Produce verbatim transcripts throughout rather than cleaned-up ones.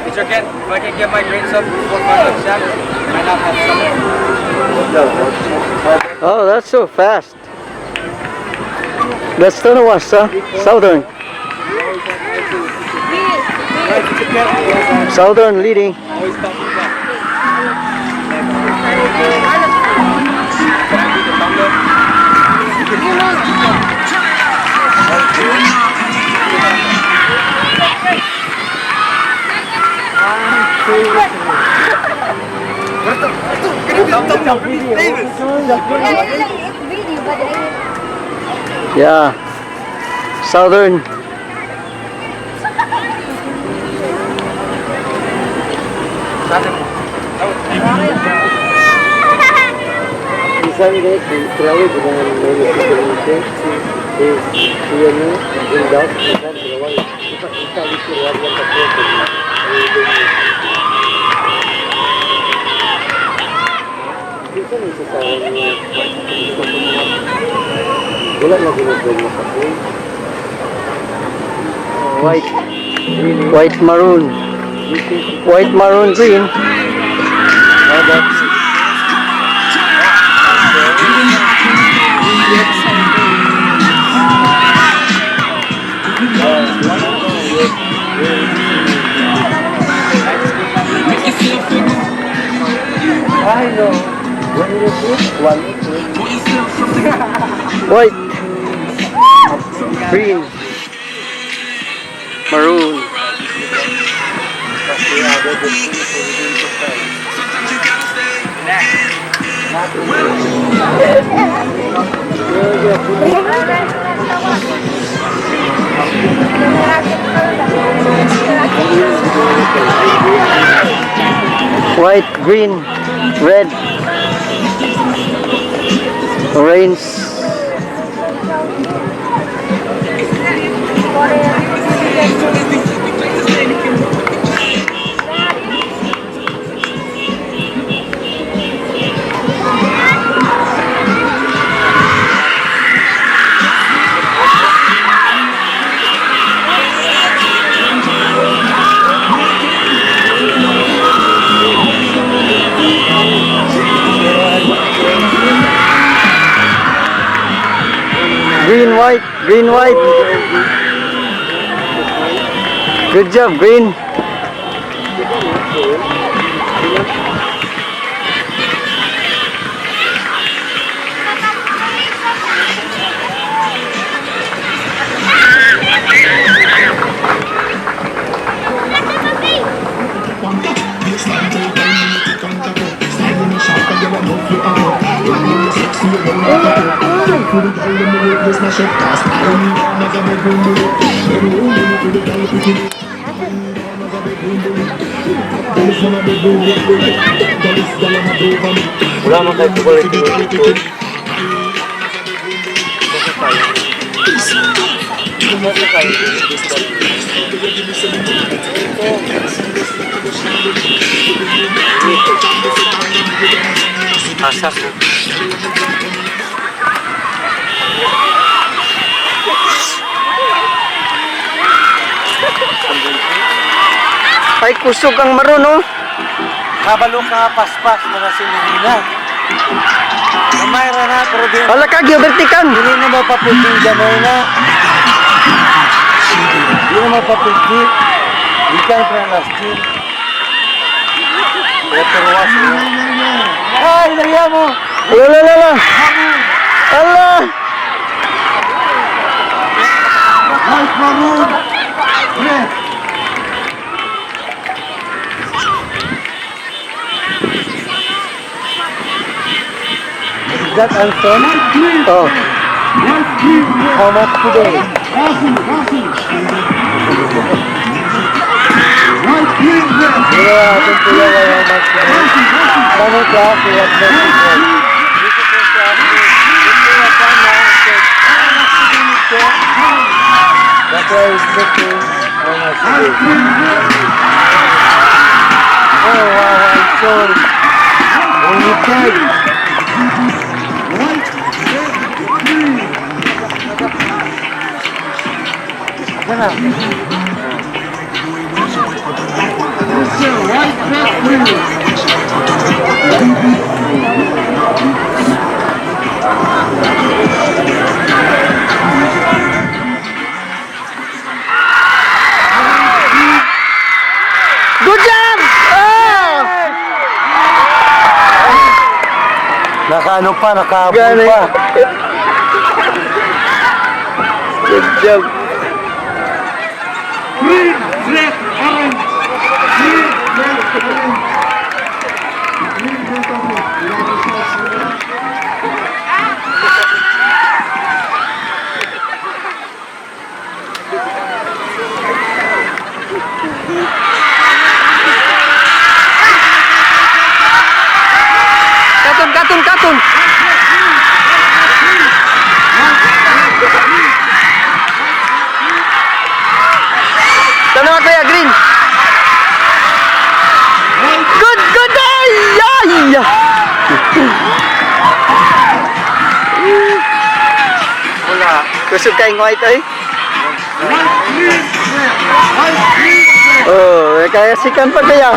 It's okay. If I can get my grandson before five o'clock, I might not have some. Oh, that's so fast. That's Tonawasa, Southern. Southern leading. Yeah, Southern. White, white, maroon, white, maroon, green. White, green, maroon. White, green, red, orange. Green, white, green, white. Good job, green. Ai kusuk ang maroon, no? Kapalu ka paspas na sini na. Namai rana program. Ala ka gilbertikan. Ini nama papulki jamaina. Ini nama papulki. Ikan pranasti. Hai, dari kamu. La, la, la, la. Allah. Hai, Faruk. Is that Anson? Oh. How much today? Praise the King. Oh, my God. Oh, wow, wow, sorry. Only ten. Good job! Ah! Naka no pa, naka pa. Good job. Green, red, orange. Green, red, orange. Green, red, orange. Katun, katun, katun. Tano ate ya green. Good, good, ay, ay. Kusuk kai ngwai tai. Oh, eka ya sikan pakeya.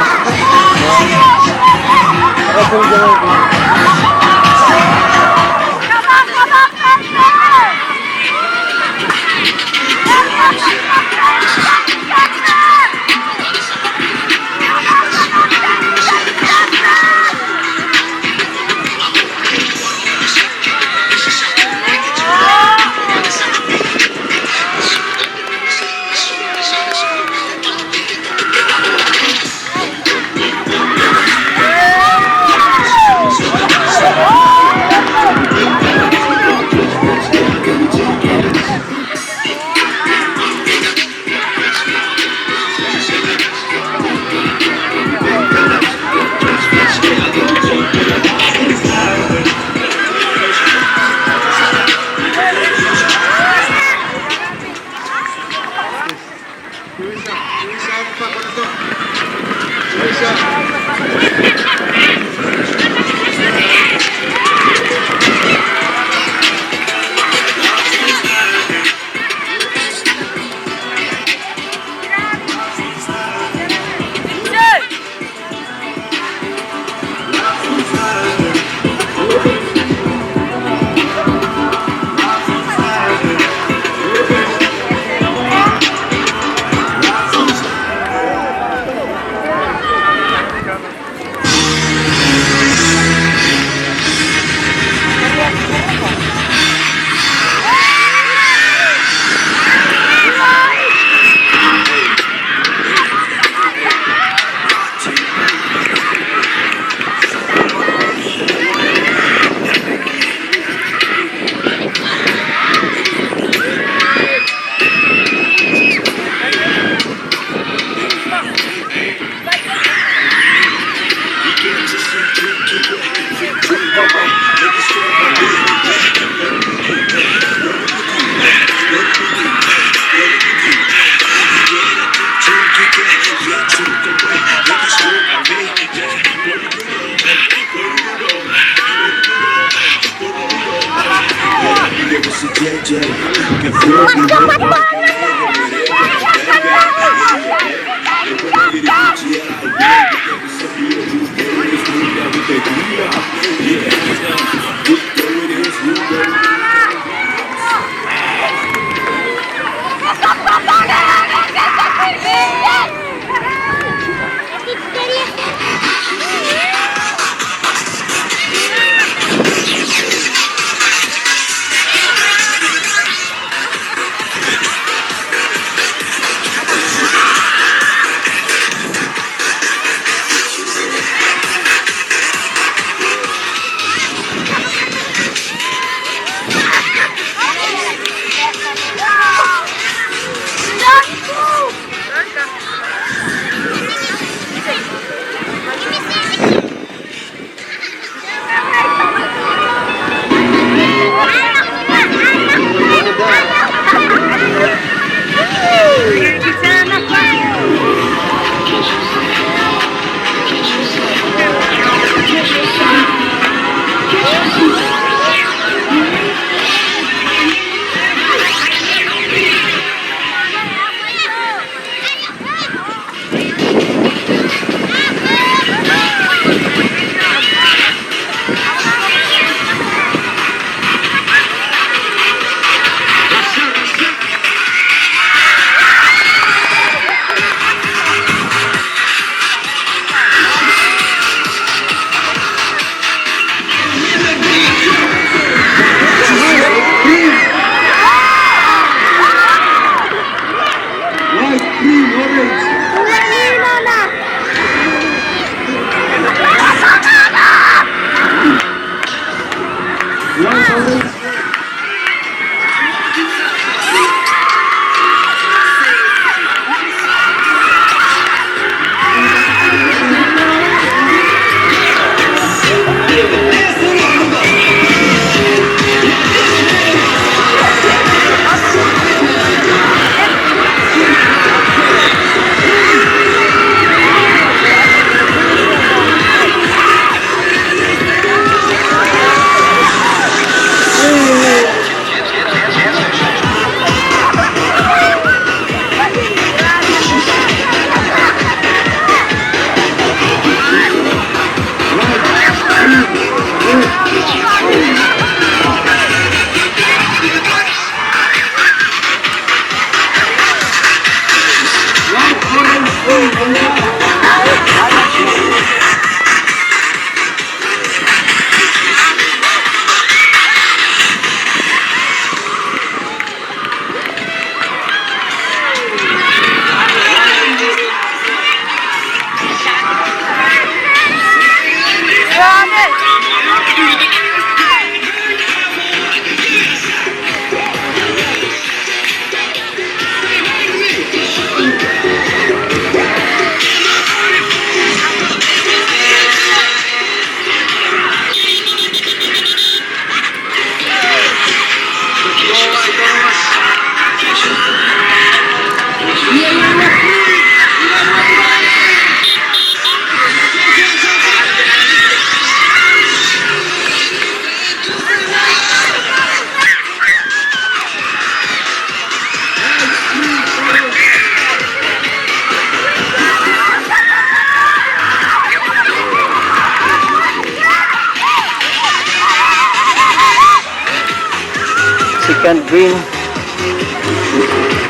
And green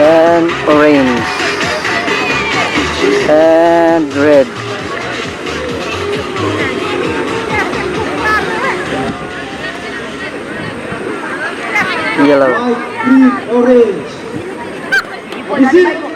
and orange and red. Yellow. White, green, orange. Is it